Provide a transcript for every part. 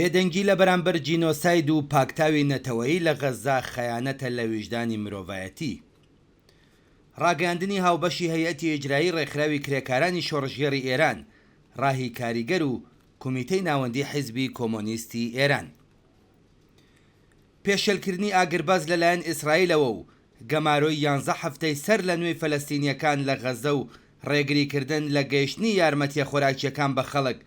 بێدەنگی لە بەرامبەر جینۆساید و پاکتاوی نەتەوەیی لە غەززە خەیانەتە لە ویژدانی مرۆڤایەتی. ڕاگەیاندنی هاوبەشی هەیئەتی ئیجرایی ڕێکخراوی کرێکارانی شۆڕشگێڕی ئێران، ڕاهی کاریگەر و کومیتەی ناوەندی حیزبی کۆمۆنیستی ئێران. پێشێلکردنی ئاگربەست لەلایەن ئیسرائیلەوە و گەمارۆی یانزە هەفتەی سەر لە نوێی فەلەستینییەکان لە غەززە و ڕێگریکردن لە گەیشتنی یارمەتییە خۆراکییەکان بە خەڵک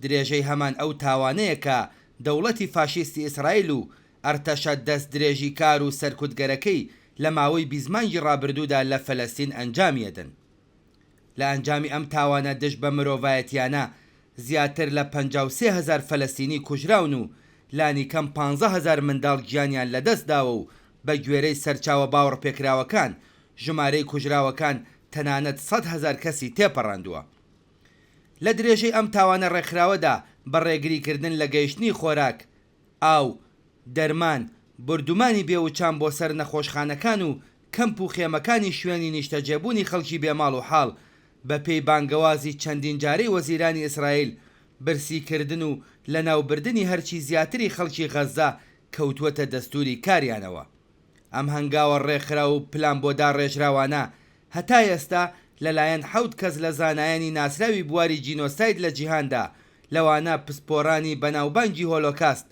درێژەی هەمان ئەو تاوانەیە کە دەوڵەتی فاشیستی ئیسرائیل و ئەرتەشە دەستدرێژیکار و سەرکوتگەرەکەی لە ماوەی 20 مانگی ڕابردوودا لە فەلەستین ئەنجامیەدن. لە ئەنجامی ئەم تاوانە دژ بە مرۆڤایەتیانە زیاتر لە 53 هەزار فەلەستینی کوژراون و لانیکەم 15 هەزار منداڵ گیانیان لەدەستداوە و بە گوێرەی سەرچاوە باوەڕپێکراوەکان ژمارەی کوژراوەکان تەنانەت 100 هەزار کەسی تێپەڕاندووە. لە درێژەی ئەم تاوانە ڕێکخراوەدا بە ڕێگریکردن لە گەیشتنی خۆراک، ئاو، دەرمان، بوردومانی بێ وچان بۆ سەر نەخۆشخانەکان و کەمپ و خێمەکانی شوێنی نیشتەجێبوونی خەڵکی بێ ماڵ و حاڵ، بە پێی بانگەوازی چەندین جارەی وەزیرانی ئیسرائیل، برسی کردن و لەناوبردنی هەرچی زیاتری خەڵکی غەززە کەوتووەتە دەستووری کاریانەوە. ئەم هەنگاوە ڕێکخراو و پلان بۆ داڕێژراوانە هەتا ئێستا لەلایەن حەوت کەس لە زانایانی ناسراوی بواری جینۆساید لە جیهاندا، لەوانە پسپۆرانی بەناوبانگی هۆلۆکاست،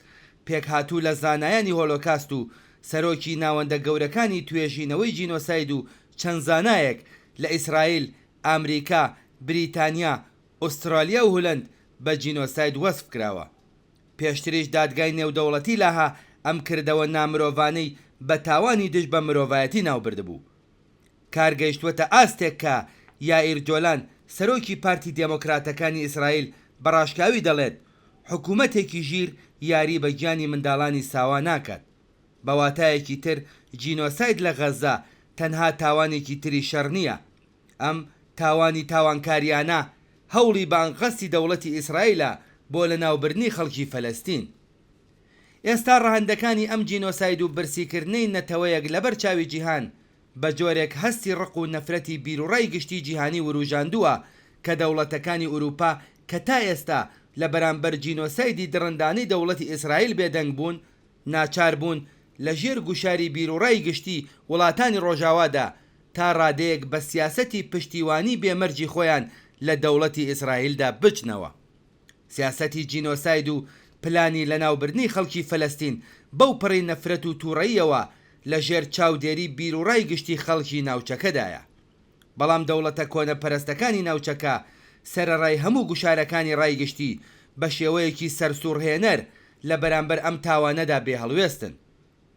پێکهاتوو لە زانایانی هۆلۆکاست و سەرۆکی ناوەندە گەورەکانی توێژینەوەی جینۆساید و چەند زانایەک لە ئیسرائیل، ئامریکا، بریتانیا، ئوسترالیا و هولەند بە جینۆساید وەسف کراوە. پێشتریش دادگای نێودەوڵەتی لاهە ئەم کردەوە نامرۆڤانەی بە تاوانی دژ بە مرۆڤایەتی ناوبردبوو. کار گەیشتووەتە ئاستێک کە یائیر جۆلان سەرۆکی پارتی دێمۆکراتەکانی ئیسرائیل بە ڕاشکاوی دەڵێت، حکوومەتێکی ژیر یاری بە گیانی منداڵانی ساوا ناکات. بە واتایەکی تر جینۆساید لە غەززە تەنها تاوانێکی تری شەڕ نییە. ئەم تاوانی تاوانکارییانە هەوڵی بە ئەنقەستی دەوڵەتی ئیسرائیلە بۆ لەناوبردنی خەڵکی فەلەستین. ئێستا ڕەهەندەکانی ئەم جینۆساید و برسیکردنەی نەتەوەیەک لەبەر چاوی جیهان بە جۆرێک هەستی ڕق و نەفرەتی بیروڕای گشتی جیهانی وروژاندووە کە دەوڵەتەکانی ئوروپا کە تا ئێستا لە بەرامبەر جینۆسایدی دڕندانەی دەوڵەتی ئیسرائیل بێدەنگ بوون ناچار بوون لە ژێر گوشاری بیروڕای گشتی وڵاتانی ڕۆژاوادا تا ڕادەیەک بە سیاسەتی پشتیوانی بێ مەرجی خۆیان لە دەوڵەتی ئیسرائیلدا بچنەوە. سیاسەتی جینۆساید و پلانی لەناوبردنی خەڵکی فەلەستین بەو پەڕی نەفرەت و توڕەییەوە لە ژێر چاودێری بیروڕای گشتی خەڵکی ناوچەکەدایە. بەڵام دەوڵەتە کۆنەپەرستەکانی ناوچەکە سەرەڕای هەموو گوشارەکانی ڕای گشتی بە شێوەیەکی سەرسوڕهێنەر لە بەرامبەر ئەم تاوانەدا بێهەڵوێستن.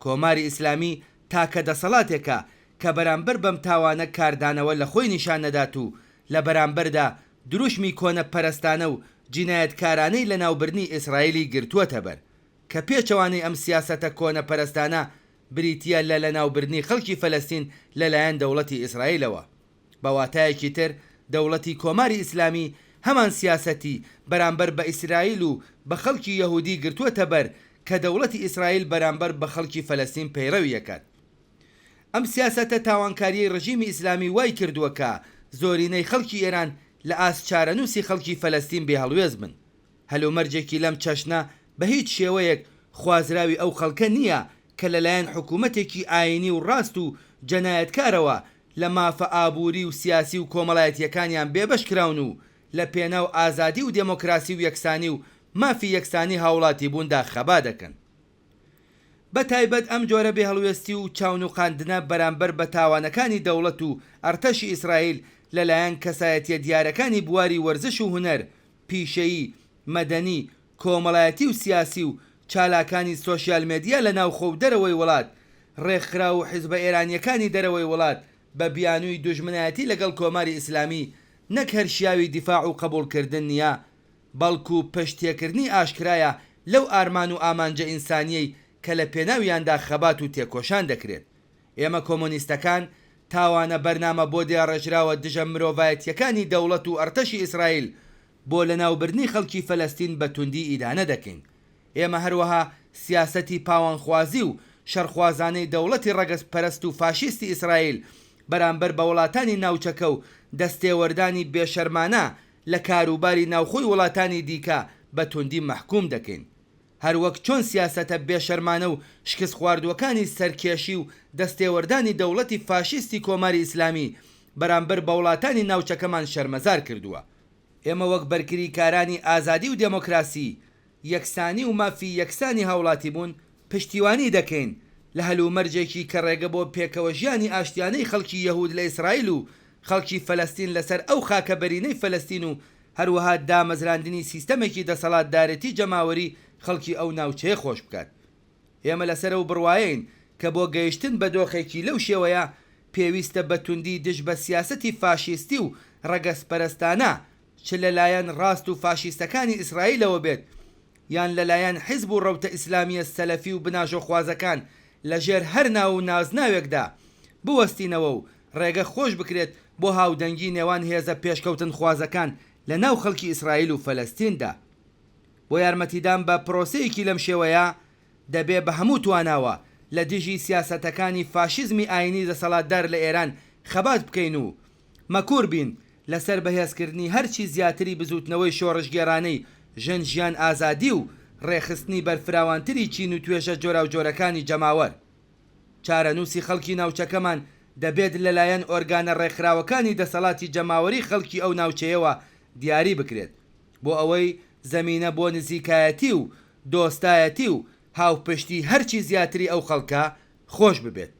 کۆماری ئیسلامی تاکە دەسەڵاتێکە کە بەرامبەر بەم تاوانە کاردانەوە لە خۆی نیشان نەدات و لە بەرامبەردا دروشمی کۆنەپەرستانە و جینایەتکارانەی لەناوبردنی ئیسرائیلی گرتووەتە بەر کە پێچەوانەی ئەم سیاسەتە کۆنەپەرستانە بریتییە لە لەناوبردنی خەڵکی فەلەستین لەلایەن دەوڵەتی ئیسرائیلەوە. بە واتایەکی تر دەوڵەتی کۆماری ئیسلامی هەمان سیاسەتی بەرامبەر بە ئیسرائیل و بە خەڵکی یەهودی گرتووەتە بەر کە دەوڵەتی ئیسرائیل بەرامبەر بە خەڵکی فەلەستین پەیڕەوی ئەکات. ئەم سیاسەتە تاوانکاریەی ڕژیمی ئیسلامی وای کردووە کە زۆرینەی خەڵکی ئێران لە ئاست چارەنووسی خەڵکی فەلەستین بێهەڵوێست بن. هەلومەرجێکی لەم چەشنە بە هیچ شێوەیەک خوازراوی ئەو خەڵکە نییە کە لەلایەن حکوومەتێکی ئایینی و ڕاست و جەنایەتکارەوە لە مافە ئابووری و سیاسی و کۆمەڵایەتییەکانیان بێبەش کراون و لە پێناو ئازادی و دێمۆکراسی و یەکسانی و مافی یەکسانی هاووڵاتیبووندا خەبا دەکەن. بە تایبەت ئەم جۆرە بێهەڵوێستی و چاونوقاندنە بەرامبەر بە تاوانەکانی دەوڵەت و ئەرتەشی ئیسرائیل لەلایەن کەسایەتییە دیارەکانی بواری وەرزش و هونەر، پیشەیی، مەدەنی، کۆمەڵایەتی و سیاسی و چالاکانی سۆشیال مێدیا لە ناوخۆ و دەرەوەی وڵات، ڕێکخراو و حیزبە ئێرانییەکانی دەرەوەی وڵات بە بیانووی دوژمنایەتی لەگەڵ کۆماری ئیسلامی نەک هەر شیاوی دیفاع و قەبووڵکردن نییە، بەڵکوو پشت تێکردنی ئاشکرایە لەو ئارمان و ئامانجە ئینسانییەی کە لە پێناویاندا خەبات و تێکۆشان دەکرێت. ئێمە کۆمۆنیستەکان تاوانە بەرنامە بۆ داڕێژراوە دژە مرۆڤایەتییەکانی دەوڵەت و ئەڕتەشی ئیسرائیل بۆ لەناوبردنی خەڵکی فەلەستین بە توندی ئیدانە دەکەین. ئێمە هەروەها سیاسەتی پاوانخوازی و شەڕخوازانەی دەوڵەتی ڕەگەزپەرەست و فاشیستی ئیسرائیل بەرامبەر بە وڵاتانی ناوچەکە و دەستێوەردانی بێشەرمانە لە کاروباری ناوخۆی وڵاتانی دیکە بە توندی مەحکووم دەکەین. هەروەک چۆن سیاسەتە بێشەرمانە و شکستخواردووەکانی سەرکێشی و دەستێوەردانی دەوڵەتی فاشیستی کۆماری ئیسلامی بەرامبەر بە وڵاتانی ناوچەکەمان شەرمەزار کردووە. ئێمە وەک بەرگریکارانی ئازادی و دێمۆکراسی، یەکسانی و مافی یەکسانی هاوڵاتیبوون پشتیوانی دەکەین لە هەلومەرجێکی کە ڕێگە بۆ پێکەوەژیانی ئاشتیانەی خەڵکی یەهود لە ئیسرائیل و خەڵکی فەلەستین لەسەر ئەو خاکە بەرینەی فەلەستین و هەروەها دامەزراندنی سیستەمێکی دەسەڵاتدارێتی جەماوەری خەڵکی ئەو ناوچەیە خۆش بکات. ئێمە لەسەر ئەو بڕوایەین کە بۆ گەیشتن بە دۆخێکی لەو شێوەیە پێویستە بە توندی دژ بە سیاسەتی فاشیستی و ڕەگەزپەرستانە چ لە لایەن ڕاست و فاشیستەکانی ئیسرائیلەوە بێت یان لە لایەن حیزب و ڕەوتە ئیسلامییە سەلەفی و بناژۆخوازەکان لە ژێر هەر ناو و نازناوێکدا بوەستینەوە و ڕێگە خۆش بکرێت بۆ هاودەنگی نێوان هێزە پێشکەوتنخوازەکان لە ناو خەڵکی ئیسرائیل و فەلەستیندا. بۆ یارمەتیدان بە پرۆسەیەکی لەم شێوەیە دەبێ بە هەموو تواناوە لە دژی سیاسەتەکانی فاشیزمی ئایینی دەسەڵاتدار لە ئێران خەبات بکەین و مکوڕ بین لەسەر بەهێزکردنی هەرچی زیاتری بزووتنەوەی شۆڕشگێڕانەی ژن ژیان ئازادی و ڕێکخستنی بەرفراوانتری چین و توێژە جۆراوجۆرەکانی جەماوەر. چارەنووسی خەڵکی ناوچەکەمان دەبێت لەلایەن ئۆرگانە ڕێکخراوەکانی دەسەڵاتی جەماوەری خەڵکی ئەو ناوچەیەوە دیاری بکرێت بۆ ئەوەی زەمینە بۆ نزیکایەتی و دۆستایەتی و هاوپشتی هەرچی زیاتری ئەو خەڵکە خۆش ببێت.